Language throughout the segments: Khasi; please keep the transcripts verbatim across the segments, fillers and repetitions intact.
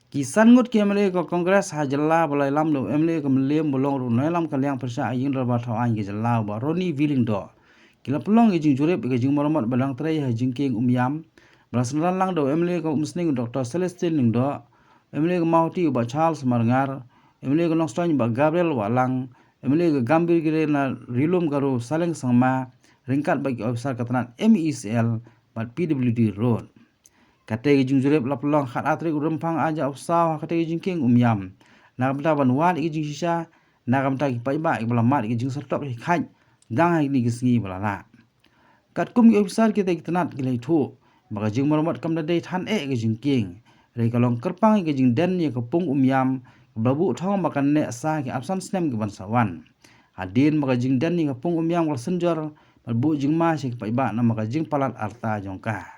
Ki san ngut ki M L A ka Congress ha jylla ba la ïalam da u M L A ka Mylliem ba long ruh u nongïalam ka liang pyrshah ïing dorbar thaw aiñ ka jylla u Bah Ronnie V Lyngdoh, ki la pynlong ïa ka jingjurip ïa ka jingmaramot ba dang trei ha Jingkieng Umïam, ba la synran lang da u M L A ka Umsning u Doctor Celestine Lyngdoh, M L A ka Mawhati u Bah Charles Marngar, M L A ka Nongstoiñ u Bah Gabriel Wahlang, M L A ka Gambegre na Ri-lum Garo Saleng Sangma, ryngkat bad ki ophisar ka tnat M E C L bad P W D Road. Katei ka jingjurip la pynlong ha ka khatar tarik u Rymphang arhajar arphew saw ha katei ka Jingkieng Umïam, na ka bynta ban wad ïa ka jingshisha na ka bynta ki paidbah kiba la mad ïa ka jingsyrtok ki khait dang ha kine ki sngi ba la lah. Katkum ki ophisar, kita ki tnat ki la ïathuh ba ka jingmaramot kam da dei than eh ka jingkieng, hynrei ka long kyrpang ïa ka jingden ïa ka pung Umïam kaba la buh thong ba kan neh sah ki arphew san snem ki ban sa wan, hadien ba ka jingden ïa ka pung Umïam ka la synjor bad buh jingma sha ki paidbah namar ka jingpalat arta jong ka.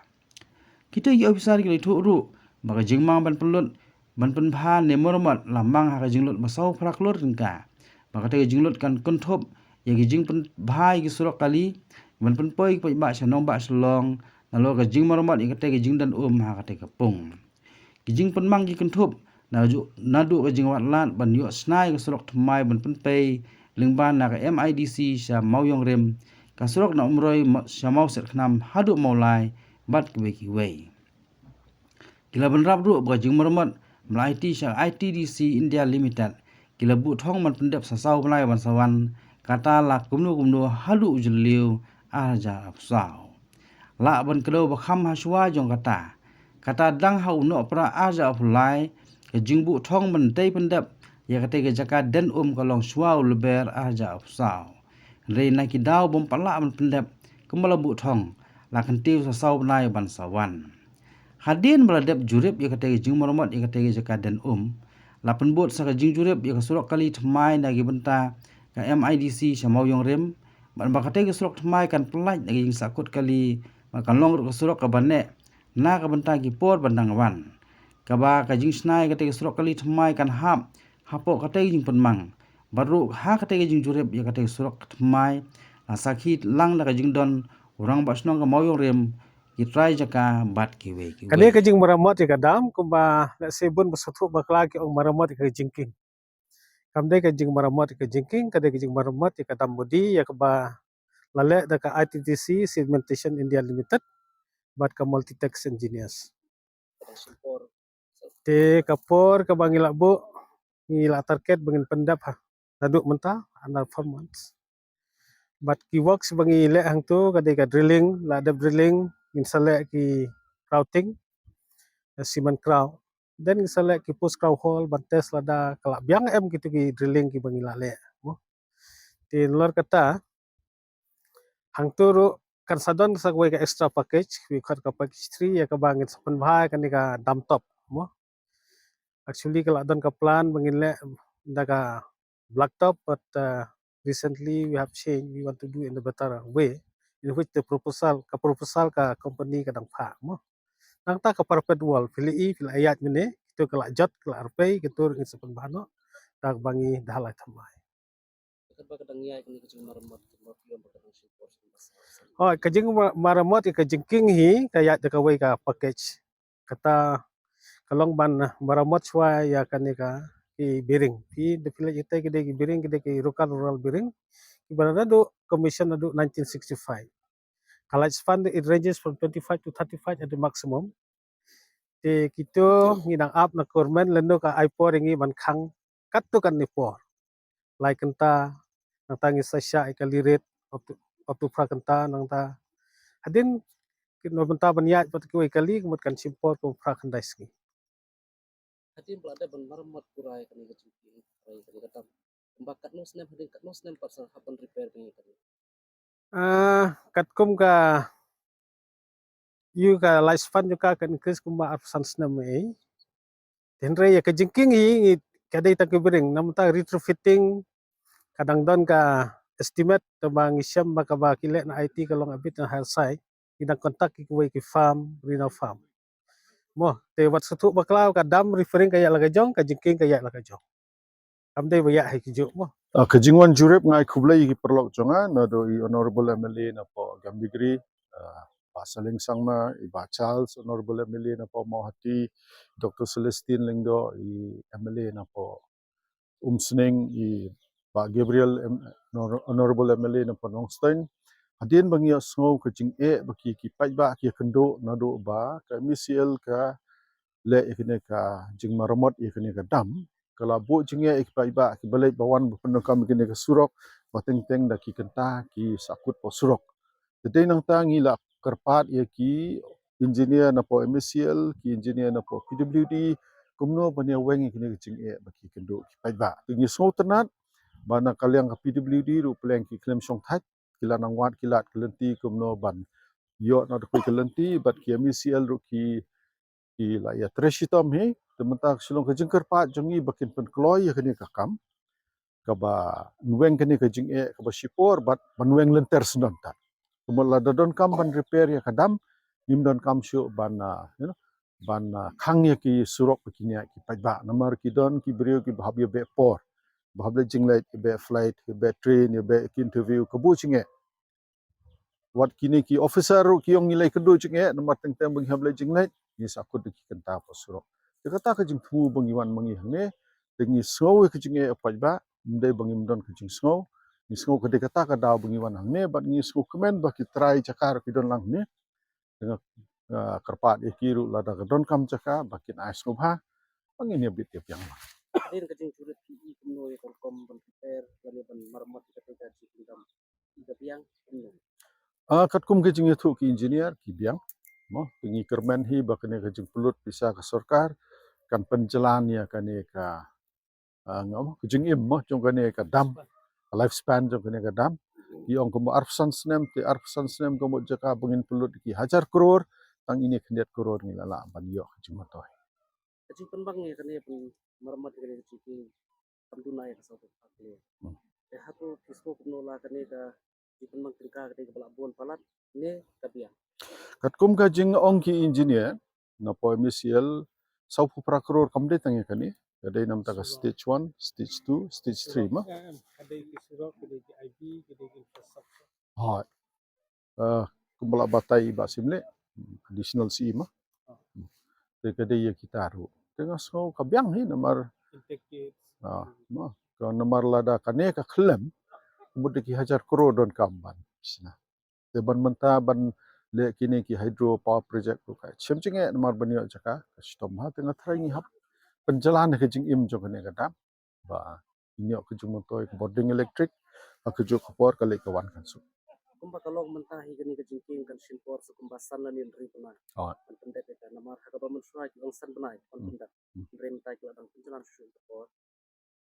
Kita ki ophisar ki la ïathuh ruh ba ka jingmang ban pynlut ban pynbha ne maramot la mang ha ka jinglut ba saw phra klur tyngka, ba katei ka jinglut kan kynthup ïa ka jingpynbha ïa ki surok kali ban pynpoi ki paidbah sha nongbah Shillong, nalor ka jingmaramot ïa katei ka jingden um ha katei ka pung. Ki jingpynmang ki kynthup naduh, naduh ka jingwad lad ban ïoh shna ïa ka surok thymmai ban pynpei lyngba na ka M I D C sha Mawïong Rim, ka surok na Umroi ma-, sha Mawsiat Khnam haduh Mawlai bad kiwei kiwei. Ki la bynrap ruh ba ka jingmaramot ba la aiti sha I T D C India Limited, ki la buh thong ban pyndep sa saw bnai ban sa wan, kata la kumno kumno haduh u Jylliew arhajar arphew saw. Lah ban kdew ba kham ha shuwa jong kata, kata dang ha u Nohprah arhajar arphew lai, ka jingbuh thong ban tei pyndep ïa katei ka jaka den um ka long shuwa u Lber arhajar arphew saw. Hynrei na ki daw bym pat lah ban pyndep, kumba la buh thong, la kyntiew sa saw bnai ban sa wan. Hadien ba la dep jurip ïa katei ka jingmaramot ïa katei ka jaka den um, la pynbud sa ka jingjurip ïa ka surok kali thymmai na ki bynta ka M I D C sha Mawïong Rim, bad ba katei ka surok thymmai kan pyllait na ka jingsahkut kali, bad kan long ruh ka surok kaba neh na ka bynta ki por ban dang wan. Kaba ka jingshna ïa katei ka surok kali thymmai kan hap hapoh katei ka jingpynmang. Bad ruh ha katei ka jingjurip ïa katei ka surok thymmai, la sakhi lang da ka jingdon u Rangbah Shnong ka Mawïong Rim, ki trai jaka bad kiwei kiwei. Kane ka jingmaramot ïa ka dam, kumba lehse shibun ba sngewthuh bakla ki ong maramot ïa ka jingkieng. Kam dei ka jingmaramot ïa ka jingkieng, ka dei ka jingmaramot ïa ka dam Modi, ïa kaba la leh da ka I T D C Cementation India Limited bad ka Multitex Engineers. Te ka por kaba ngi la buh, ngi la target ba ngin pyndep ha, naduh mynta, another four months. Bad ki works ba ngi leh hangto ka dei ka drilling, la dep drilling, ngin sa leh ki grouting, eh, cement grout. Then ngin sa leh ki post grout hole ban test lada ka la biang em kito ki drilling kiba ngi la leh, mo. Te nalor kata, hangto ruh kan sa don sa kawei ka extra package, we call ka package three, ïa kaba ngin sa pynbha ïa kane ka dam top, mo. Actually ka la don ka plan ba ngin leh da ka blacktop, but, uh, recently we have changed, we want to do in a better way, in which the proposal, ka proposal ka company ka dang phah, mo. Nangta ka parapet wall, phi la i, phi la ïaid mynne, kito ka la jot, ka la arpei, kito ruh ngin sa pynbha noh da kaba ngi dah lai thymmai. Katba ka dang ïaid kane ka jingmaramot, ka mot ïa ba ka dang shim por shim basa. Oh, ka jingmaramot ïa ka jingkieng hi, ka ïaid da kawei ka package. Kata ka long ban, eh, maramot shuwa ïa kane ka ki bearing. Ki da phi la ïatei ki dei ki bearing, ki dei ki Roka Royal bearing. Kiba la naduh commission naduh nineteen sixty-five. Ka lifespan it ranges from twenty-five to thirty-five at the maximum. Te kito ngi dang ap na government lano ka ai por ïa ngi ban khang katto katne por. Lai kynta, nangta ngi sa shah ïa ka kali rit, up to, up to phra kynta, nangta. Hadien kin wan bynta ban ïaid pat kiwei kali, ka mut kan shim por kum phra khyndai sngi. Hadien ba la dep ban maramot pura ïa kane ka jingkieng, ïa kane ka dam, kumba katno snem, hadien katno snem pat sa hap ban repair ïa kane? Ah, katkum ka, ïa ka lifespan jong ka, ka increase kumba arphew san snem ei. Hynrei ïa ka jingkieng hi, ngi, ka dei tang ka bearing, namar ka retrofitting, ka dang don ka estimate, te ba ngi shem ba kaba ki leh na I T ka long a bit on higher side, ngi dang contact ïa kiwei ki firm, Reynolds Firm. Mo, te wat sngewthuh bakla, ka dam repairing ka ïaid la ka jong, ka jingkieng ka ïaid la ka jong. Kam dei ba ïaid ha ki juh mo. Ah, ka jingwan jurip nga ai khublei ïa ki paralok jong nga, naduh i Honorable M L A na poh Gambegre, ah, Bah Saleng Sangma, i Bah Charles, Honorable M L A na poh Mawhati, Doctor Celestine Lyngdoh, i M L A na poh Umsning, i Bah Gabriel, em, Honor-, Honorable M L A na poh Nongstoiñ. Hadien ba ngi ïohsngew ka jingeh ba ki, ki paidbah ki ïakynduh naduh ba ka M E C L ka leh ïa kane ka jingmaramot ïa kane ka dam, ka la buh jingeh ïa ki paidbah kiba leit ba wan ba pyndonkam ïa kane ka surok, ba teng teng da ki kynta ki sahkut poh surok. Te dei nangta ngi la kyrpad ïa ki engineer na poh M E C L, ki engineer na poh P W D, kumno ban ïa weng ïa kane ka jingeh ba ki ïakynduh ki paidbah. Te ngi sngewtynnat ba na ka liang ka P W D ruh pyrshang ki khlem shongthait, ki la nang wad ki lad ka lynti kumno ban ïoh na da kawei ka lynti, bad ki M E C L ruh ki, ki la ïatrei shitom hi. Te mynta ka shu long ka jingkyrpad jong ngi ba kin pynkloi ïa kane ka kam, kaba weng kane ka jingeh kaba shipor, bad ban weng lynter syndon tad. Kumba lada donkam ban repair ïa ka dam, ngim donkam shuh ban, ah, you know, ban, ah, khang ïa ki surok ba kin ïaid ki paidbah. Namar ki don ki briew kiba hap ïa beh por, ba hap leit jingleit, ïa beh flight, ïa beh train, ïa beh ki interview, ka buh jingeh. Wat kine ki officer ruh ki ong ngi la ïakynduh jingeh, namar teng teng ba ngi hap leit jingleit, ngi sahkut da ki kynta poh surok. Te kata ka jingthmu ba ngi wan ma ngi hangne, te ngi sngew ïa ka jingeh paidbah, ym dei ba ngim don ka jingsngew. Ngi sngew ka dei kata ka daw ba ngi wan hangne, bad ngi sngewkmen ba ki trai jaka ruh ki don lang hangne. Te nga, ah, kyrpad ïa ki ruh lada ka donkam jaka ba kin ai sngewbha ba ngin ïa bit ïa biang. Hadien ka jingjurit phi i kumno ïa ka rukom ban prepare lane ban maramot ïa kata ka jingdam, i ka biang kumno? Ah, katkum ka jingïathuh ki engineer ki biang. Mo, te ngi kyrmen hi ba kane ka jingpynlut pisa ka sorkar kan pynjlan ïa kane ka, ah, nga mo, ka jingim mo jong kane ka dam, ka lifespan jong kane ka dam. Ki ong kumba arphew san snem, te arphew san snem ka mut jaka ba ngin pynlut ki hajar klur, tang ine khyndiat klur ngi la lah ban ïoh ka jingmyntoi. Ka jingpynbang ïa kane, pynmaramot ïa kane ka jingkieng kam duna ïa ka sawdong ka kane. Hmm. Te hato phi sngew kumno la kane ka jingpynbang tyngka ka dei kaba lah bun palat ne ka biang? Katkum ka jingong ki engineer na poh M E C L, sawphew phra klur kam dei tang ïa kane. Ka dei namar ka stage one, stage two, stage three mo. Em, em, ka dei ki surok, ka dei ki I B, ka dei ki infrastructure. Hooid. Eh, kumba la batai i Bah Syiemlieh, additional C E mo. Te ka dei ïa kita ruh. Te nga sngew ka biang hi namar, ah, mo, ka namar lada kane ka khlem, mut da ki hajar klur donkam ban shna. Te ban mynta ban leh kine ki hydro power project ruh ka shem jingeh namar ban ïoh jaka ka shitom bha. Te nga tharai ngi hap pynjlan ka jingim jong kane ka dam ba ngin ïoh ka jingmyntoi ka bording electric, ha kajuh ka por ka leit ka wan kan suk. Kumba ka long mynta hi kane ka jingkieng kan shim por sa kumba san lane hynriew bnai. Oh. Kan pyndep ïa ka namar ha kaba mynshuwa ki ong san bnai kan pyndep. Hmm. Hynrei mynta ki la dang pynjlan shuh shuh ka por.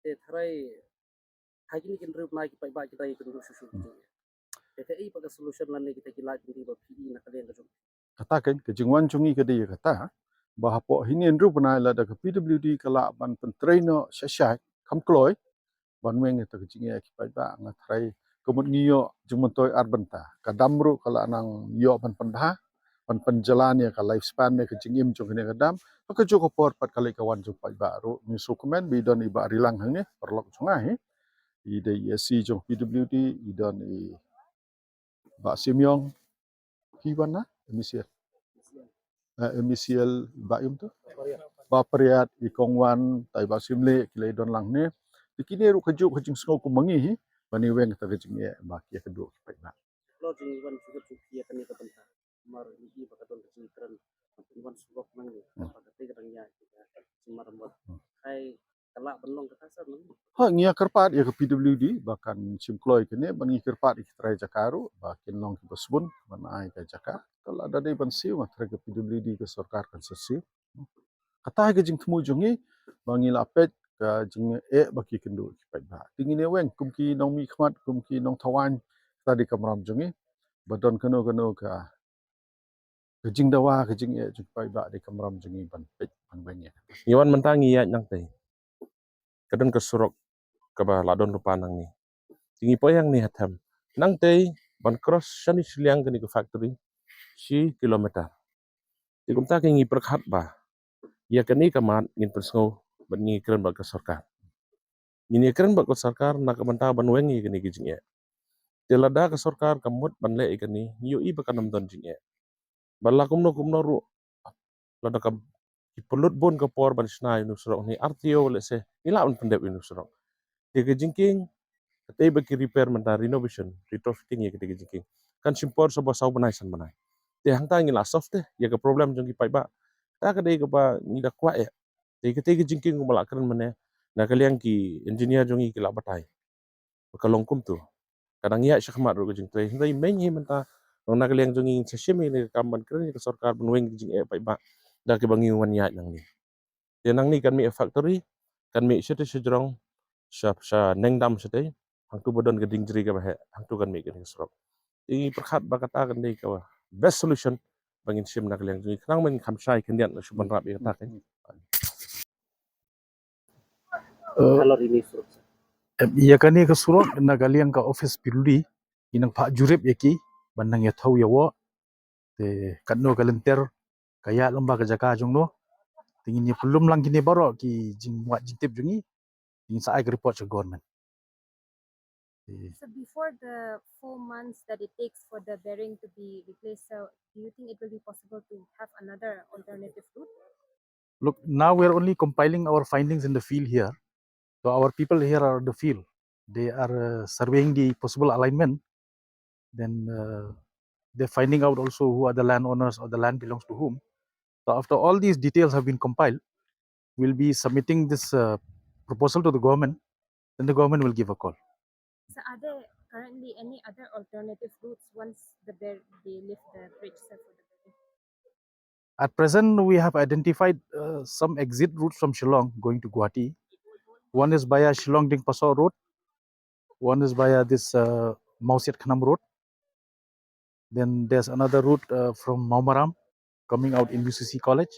Te tharai ha kine ki hynriew bnai ki paidbah kita ki kynduh shuh shuh ki jingeh. Te kaei pat ka solution lane kita ki lad ki dei ba phi i na ka liang ka jong? Kata kein ka jingwan jong ngi ka dei ïa kata ba hapoh hynriew bnai lada ka P W D ka lah ban pyntrei noh shai shai kham kloi ban weng ïa kata ka jingeh ki paidbah, nga tharai ka mut ngi ïoh jingmyntoi ar bynta. Ka dam ruh ka lah nang ïoh ban pynbha, ban pynjlan ïa ka lifespan ne ka jingim jong kane ka dam. Ha kajuh ka por pat ka leit ka wan jong paidbah ruh. Ngi sngewkmen ba i don i Bah Rilang hangne, paralok jong nga hi. I dei i S C jong P W D, i don i Bah Syiemiong, phi wan na M E C L. Eh, M E C L Bah Im tu. Bah Pariat, i Kong Wan, tai Bah Syiemlieh, ki la i don lang ne. Te kine ruh kajuh ka jingsngew kum ma ngi hi, ba ngi weng kata ka jingeh ba ki ïakynduh ki paidbah. Lo jingwan jingkyrkhu ïa kane ka bynta. Mar ngi ba ka don ka jingkren. Wan surok nang ne. Hmm. Ba ka te ka dang ïa, ka jingmaramot. Hmm. Hai, ka lah ban long kata sa nang. Ha, ngi ïa kyrpad ïa ka P W D ba kan shim kloi kane, ba ngi kyrpad ïa ki trai jaka ruh ba kin long kiba sbun ban ai ka jaka. Ka lada dei ban siew, nga tharai ka P W D ka sorkar kan sa siew. Kata hi ka jingthmu jong ngi ba ngi la peit ka jingeh ba ki kynduh ki paidbah. Te ngin ïa weng kum ki nongmihkhmat, kum ki nongthaw aiñ, kata dei ka kamram jong ngi. Ba don kano kano ka ka jingdawa, ka jingeh jong ki paidbah, dei ka kamram jong ngi ban peit ban weng ïa. Ngi wan mynta ngi ïaid nangtei. Ka don ka surok kaba la don lypa nangne. Te ngi poi hangne ha them. Nangtei ban cross shane shiliang kane ka factory shi kilometer. Te kumta ke ngi pyrkhat ba ïa kane ka mat ngin pynsngew bad ngi kren bad ka sorkar. Ngin ïa kren bad ka sorkar na ka bynta ban weng ïa kane ka jingeh. Te lada ka sorkar ka mut ban leh ïa kane, ngi ïohi ba kan ym don jingeh. Ba la kumno kumno ruh, la da ka ki pynlut bun ka por ban shna ïa u surok, hynrei ar taïew lehse ngi lah ban pyndep ïa u surok. Te ka jingkieng, katei ba ki repair mynta, renovation, retrofitting ïa katei ka jingkieng, kan shim por sha ba saw bnai san bnai. Te hangta ngi la solve te ïa ka problem jong ki paidbah. Kata ka dei kaba ngi da kwah ïa. Te katei ka jingkieng kumba la kren mynne, na ka liang ki engineer jong ngi ki la batai ba ka long kumtu. Ka dang ïaid shakhmat ruh ka jingtrei, hynrei mynhynnin mynta, na ka liang jong ngi ngin sa shim ïa kane ka kam ban kren ïa ka sorkar ban weng ka jingeh paidbah da kaba ngi wan ïaid nangne. Te nangne kan mih factory, kan mih shatei shajrong, sha, sha Nongdam shatei, hangtu ba don ka dieng jri kaba heh, hangtu kan mih kane ka surok. Te ngi pyrkhat ba kata kan dei ka best solution ba ngin shim na ka liang jong ngi, khnang ba ngin kham shai khyndiat, la shu ban rap ïa kata kan. Eh, Halor ini surok, sir. Em, ïa kane ka surok, na ka liang ka office P W D, ngi nang phah jurip ïa ki ban nang ïathuh ïa u. Te katno ka lynter, ka ïaid lyngba ka jaka jong no. Te ngin ïa pynlum lang kine baroh ki jingwad jingtip jong ngi. Te ngin sa ai ka report sha government. Te So before the four months that it takes for the bearing to be replaced, so do you think it will be possible to have another alternative route? Look, now we are only compiling our findings in the field here. So our people here are in the field. They are, uh, surveying the possible alignment. Then, uh, they're finding out also who are the landowners or the land belongs to whom. So after all these details have been compiled, we'll be submitting this, uh, proposal to the government. Then the government will give a call. So are there currently any other alternative routes once the bear-, they lift the bridge, sir, for the bearing? At present, we have identified, uh, some exit routes from Shillong going to Guwahati. One is via Shillong Dingpaso Road. One is via this, uh, Mawsiat Khnam Road. Then there's another route, uh, from Mawmaram coming out in U C C College.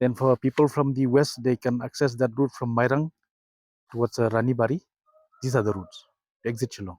Then for people from the west, they can access that route from Mairang towards, uh, Ranibari. These are the routes to exit Shillong.